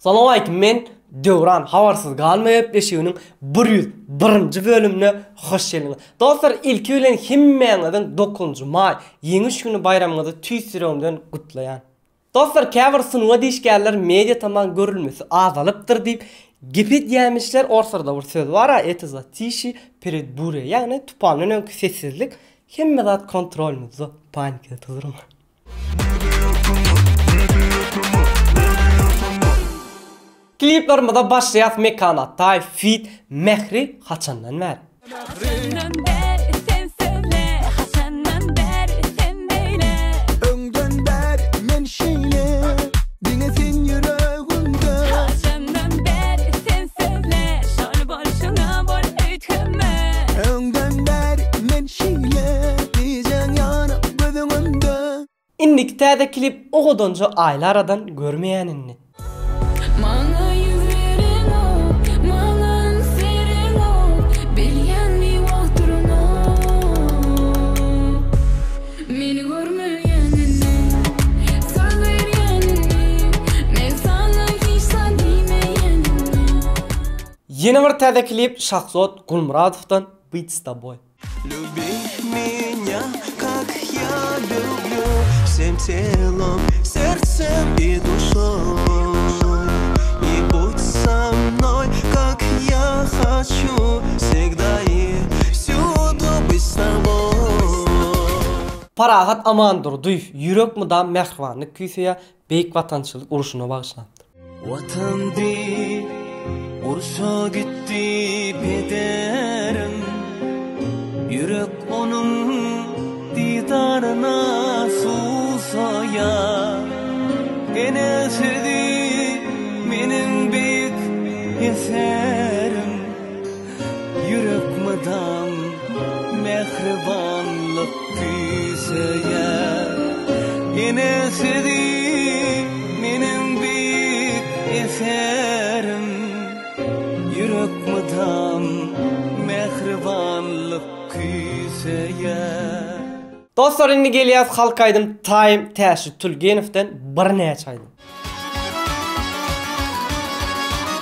Salowmaleýkim men Döwran habarsyz galma gepleşiginiň 101-nji bölümine hoş geldiňiz. Dostlar ilki bilen hemmäňiziň 9-njy maý Ýeňiş güni baýramyňyzy tüýs ýüregimden gutlaýan. Dostlar käbir sungat işgärler media taman görülmesi azalypdyr diýip gep edýämişler orslarda bir söz bara eto zatişi pered bure ýagny tupandan öňki sessizlik hemme zat kontrolymyzda panika tuzurma. Kliplerimize başlaýas Mekan Ataýew feat Mähri haçandan bäri. Haçandan bäri sen söyle Haçandan bäri sen beýle Öňden bäri men şeýle Diňe sen ýüregimde Haçandan bäri sen sözle Şol bolşuňa bol üýtgeme Öňden bäri men şeýle Gijäň ýanyp göz öňümde Indiki täze klip owadanja Aýly aradan görmeýän indi. Maňa ýüz bereňok, maňa üns bereňok, Bilýän biwagt duranok, Meni görmeýänini, söz berýänini, Men saňa hiç zat diýmeýänini. Ýene bir täze klip Şahzod Gulmyradowdan Byt s toboý. Lübi menýa kak ýa lüblü Wsem telom, serdsem i duşoý I bud sa mnoý kak ýa haçu Wsegda i wsýudu byt s toboý. Parahat Amandurdyýew Ýürek mydam mähribanlyk küýseýär Beýik Watançylyk urşuna bagyşlapdyr. Watan diýip urşa gitdi pederim, Ýürek onuň didaryna suwsaýar. Ene sözi meniň beýik eserim, Ýürek mydam mähribanlyk küýseýär. Ene sözi meniň beýik eserim, Ýürek mydam mähribanlyk küýseýär. Dostlar indi gelýäs halk aýdym time Täşli Tülgenowden birnäçe aýdym.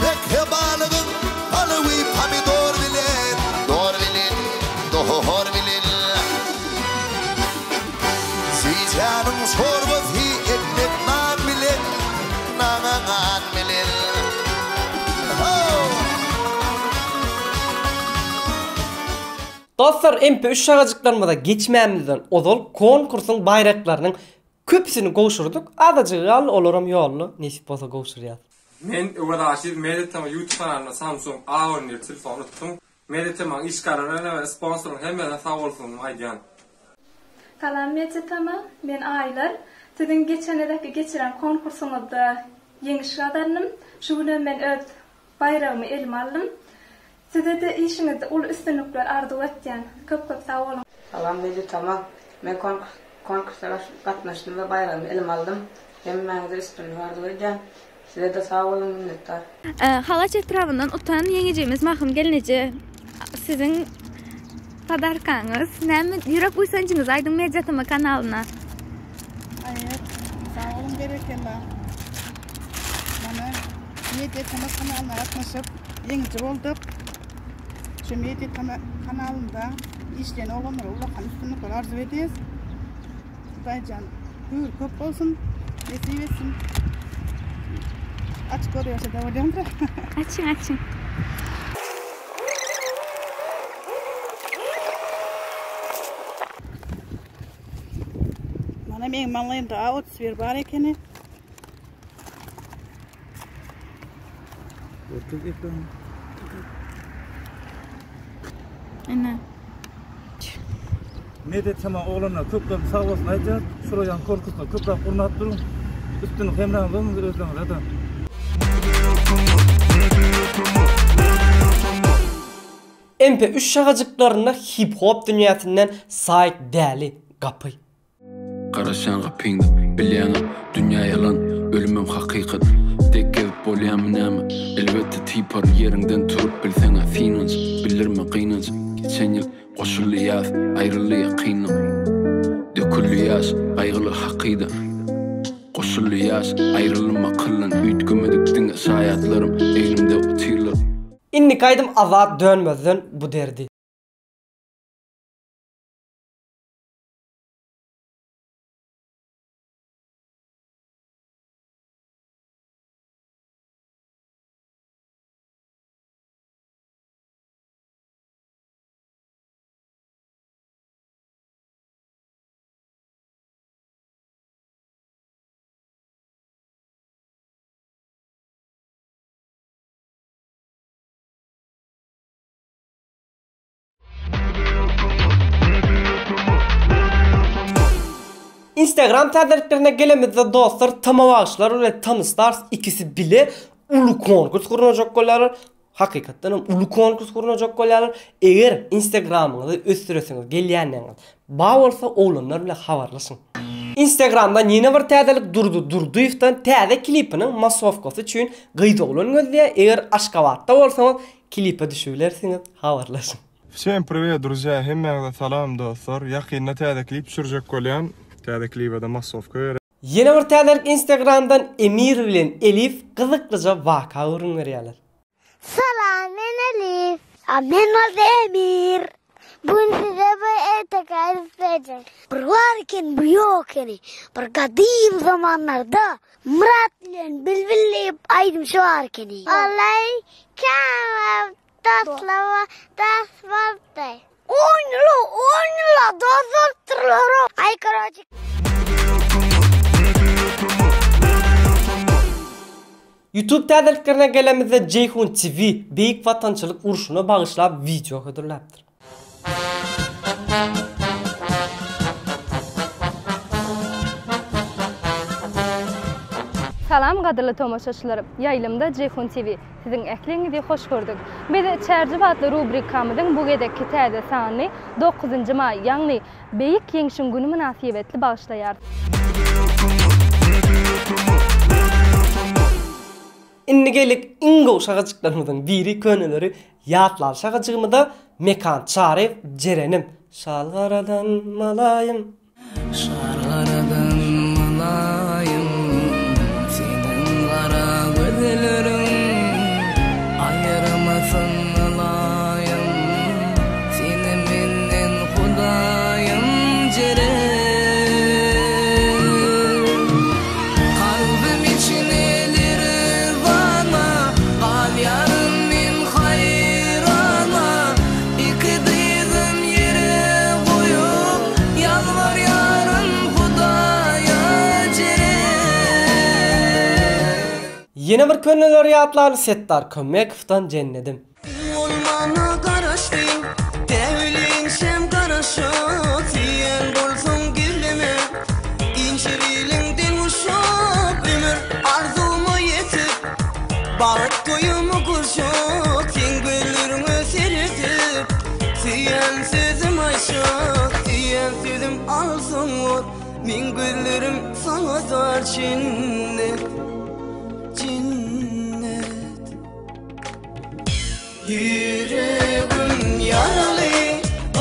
Mekge balygyň palawy pomidor bilen. Dor bilen, dohor bilen. Süýjäniň çorbasy ekmek nan bilen, nan bilen. How! Dostlar MP üç şagajyklarymyza geçmämizden ozal konkursyň baýraklarynyň Köpüsini gowşurdyk, azajygy galdy, olaram ýolda, nesip bolsa gowşurýas. Men Öwez Aşyr Media Tama YouTube kanalynda Samsung A 11 telefon utdum. Media Tamaň işgärlerine we sponsoryň hemmesine sag bolsunymy aýdýan. Salam Media Tama, men Aýlar. Siziň geçen gezekki geçiren konkursyňyzda ýeňiş gazandym. Şu günem men öz baýragymy elime aldym. Size-de işiňizde uly üstünlikler arzuw etýän. Köp köp sag boluň. Salam Media Tama. Men konkursa gatnaşdym we baýragymy elime aldym. Hemmäňize üstünlik arzuw edýän. Sizede sag boluň minnetdar. Halaç etrabyndan utan ýeňijimiz Mahym gelneje siziň podarkaňyz näme ýürek buýsanjyňyzy aýdyň Media Tama kanalyna. Aýt, sag boluň berekella. Mana Media Tama kanalyna gatnaşyp ýeňiji bolduk. Şu Media Tama kanalynda işleýän oglanlara ullakan üstünlikler arzuw edýäs. Hudaýjan höwür köp bolsun, nesip etsin. Açyk görýärse-de bolýandyr. Açyň, açyň. Mana meň maňlaýymda A31 bar ekeni. Görkez ekrany. Ine. Medet sama oglanlar köp köp sag bolsun aýdýar. Şuraýan korpusuna köpräk gurnap duruň. Üstünlik hemraňyz bolsun özleriňize-de. MP üç şagajyklarynda hip-hop dünýäsinden Saýt Däli gapy. Garaşýan gapyňda, bilýäňä, dünýä ýalan, ölümem hakykat. Dek gezip bolýamy näme? Elbetde typar, ýeriňden turup bilseň-ä synanş, bildirme gynanç. Geçen ýyl goşuldy ýaz, aýryldy ýakynlyk. Döküldi ýaş, gaýgyly hakyda. Goşuldy ýaş, aýryldym akyldan, üýtgemedik diňe. Diňe şaýatlarym egnimde otyrlar. Indiki aýdym Azat Dönmezden bu derdi. Instagram täzeliklerine gelemizde dostlar Tama bagşylar we Tamy Stars ikisi bile uly konkurs gurnajak bolýarlar. Hakykatdan hem uly konkurs gurnajak bolýarlar. Eger Instagramyňyzy ösdüresiňiz gelýändigiňiz bar bolsa oglanlar bilen habarlaşyň. Instagramdan ýene bir täzelik Durdy Durdyýewden täze klipiniň massowkasy üçin gyz oglan gözleýär. Eger Aşgabatda bolsaňyz klipe düşübilersiňiz habarlaşyň. Wsem priwet druzýa hemmäňize salam dostlar ýakynda täze klip düşürjek bolýan täze klibede massowka gerek. Ýene bir täzelik Instagramdan Emir bilen Elif gyzyklyja waka gürrüň berýärler. Salam men Elif. A men bolsa Emir. Bu gün size bir erteki aýdyp berjek. Bir bar eken bir ýok ekeni. Bir gadym zamanlarda Myrat bilen Bilbil diýip aýdymçy bar ekeni. Olay kän dostlama dost bolupdy. Oýnula oýnula dost bolupdyrlar. Aý karoçe. Youtube täzeliklerine gelemizde Jeýhun TV Beýik Watançylyk urşuna bagyşlap wideo hödürläpdir. Salam gadyrly tomaşaçylar! Ýaýlymda Jeýhun TV. Siziň ähliňizi hoş gördük. Biz Çärjew atly rubrikamyzyň bu gezekki täze sanyny dokuzynjy maý, ýagny Beýik Ýeňşiň güni mynasybetli bagyşlaýarys. Indi geldik iň gowy şagajyklarymyzyň biri köneleri ýatlaly şagajygymyza Mekan Çaryýew Jerenim Şal garadan malaýym. Şar garadan mylaýym, Seniň gara gözleriň aýyrmasyn ylaýym, Seni menden Hudaýym jeren. Kalbym içine lerzana, Galýaryn men haýrana, Iki dyzym ýere goýup, Ýalbarýaryn Hudaýa jeren. Ýene bir köneleri ýatlaly Setdar Kömekowdan Jennedim. Bolmana garaşdym, Däwlinçem garaşyp, Söýen bolsaň gizleme, Inçe biliňden guşap, Ömür arzuwma ýetip, Bagt toýumy gurjak, Seň gözleriňe seredip, Söýen sözüm aýtjak, Söýen sözüm alsaň bor, Meň gözlerim saňa zar Jennet, Jennet. Ýüregim ýaraly,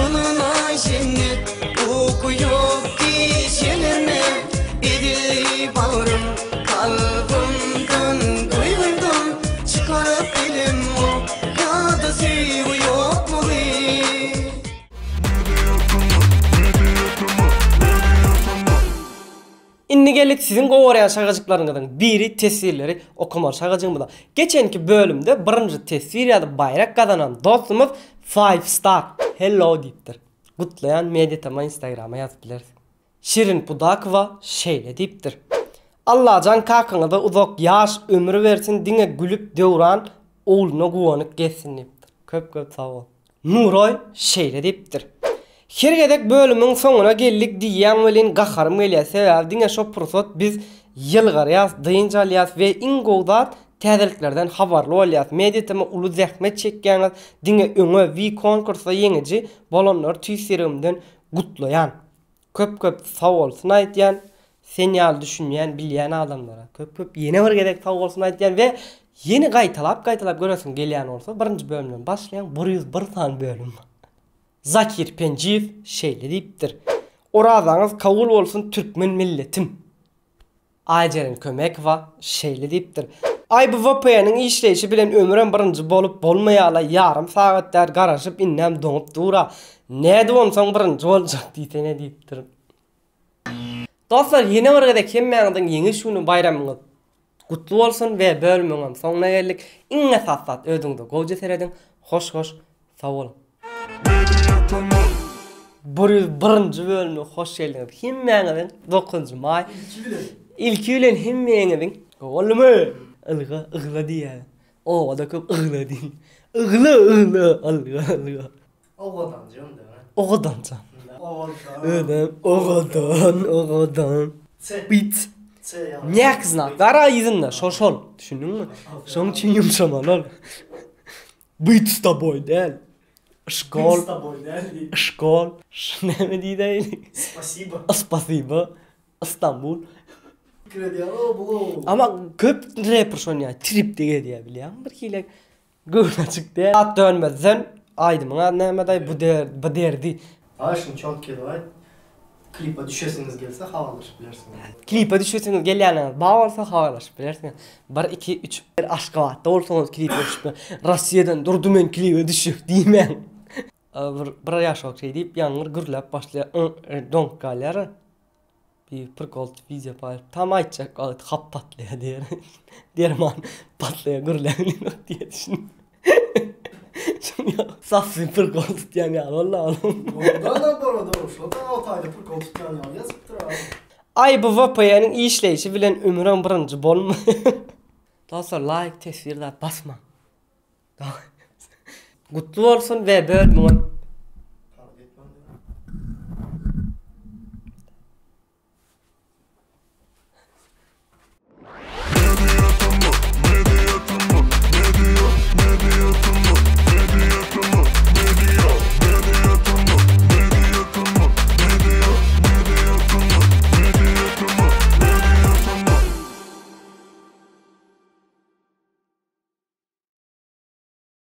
ynanaý Jennet, Uky ýok gijelerme, Ezildi bagrym, Kalbymdan duýgydan çykaryp bilemok, Ýa-da söýgi ýokmudy? Indi geldik siziň gowy görýän şagajyklaryňyzyň biri teswirleri okamaly şagajygymyza. Geçenki bölümde birinji teswir ýazyp baýrak gazanan dostumyz Five Star Hello diýipdir. Gutlaýan Mediatama instagrama ýazyp bilersiň. Şirin Pudakowa şeýle diýipdir. Allajan kakaňyza uzak ýaş ömür bersin diňe gülüp döwran ogluna guwanyp gezsin diýipdir. Köp köp sag bol. Nuroý şeýle diýipdir. Her gezek bölümiň soňuna geldik diýýäň welin gaharym gelýär sebäbi diňe şo pursat biz ýylgyrýas dynç alýas we iň gowy zat täzeliklerden habarly bolýas mediatm uly zähmet çekýäňiz diňe öňe we konkursda ýeňiji bolanlary tüýs ýüregimden gutlaýan. Köp köp sag bolsun aýtýan sen ýaly düşünýän bilýän adamlara köp köp ýene bir gezek sag bolsun aýtýan we ýene gaýtalap gaýtalap göresiň gelýän bolsa birinji bölümden başlaýaň 101 sany bölüm bar. Zakir Penjiýew şeýle diýipdir, Orazaňyz kabul bolsun türkmen milletim. Aýjeren Kömekowa şeýle diýipdir, Aý bu VPN-iň işleýşi bilen ömürem birinji bolup bolmaýala ýarym sagat bäri garaşyp indem doňup dura. Nädip onsoň birinji boljak diýsene diýipdir. Dostlar ýene bir gezek hemmäňiziň ýeňiş güni baýramyňyz gutly bolsun we bölümiňem soňuna geldik. Iň esasy zat özüňize gowja serediň. Hoş hoş sag boluň. 101-nji bölüme hoş geldiňiz. Hemmäňiziň 9-njy maý. Ilki bilen hemmäňiziň boldumy? Ylga ygla diýýär. Obada köp ygla diýýär. Ygla ygla ylga ylga. Owadanjy onda. Owadanjan. Özem owadan, owadan. Bit. Näki znak. Gara ýüzünde şol şol. Düşündiňmi? Şoň üçin ýumşamaly ol. Bit s toboý däl. Şkol. Şkol. Näme diýdäýeli? Spasibo. Spasibo. Istanbul. Pikir edýär, o bu. Ama köp reper şony ýa tripde gezýär bilýäňmi bir hili. Göwün açyk däl. At dönmezden aýdymyň ady nämedaý bu der bu derdi. Aý şuny çotki edip aýt. Klipa düşesiňiz gelse habarlaşyp bilersiňiz. Klipa düşesiňiz gelýäniňiz bar bolsa habarlaşyp bilersiňiz. Bir iki üç bir Aşgabatda bolsaňyz klipa düşüp Rossiýadan durdy men klipa düşjek diýmäň. Bir bir ýaşok şeý diýip ýaňyr gürläp başlaýar doňup galýar. Bir prikol wideo paýlaşyp tam aýtjak wagt hap patlaýar diýer. Derman patlaýar gürläp bilenok diýe düşün. Sasy prikol tutýan ýaly boldy oglum. Ondan bolady şo da Altaýda prikol tutýan ýaly ýazypdyr abi. Aý bu VPN-iň işleýşi bilen ömürem birinji bolma. Dostlar laýk teswir zat basmaň. Gutly bolsun we bölümiňem.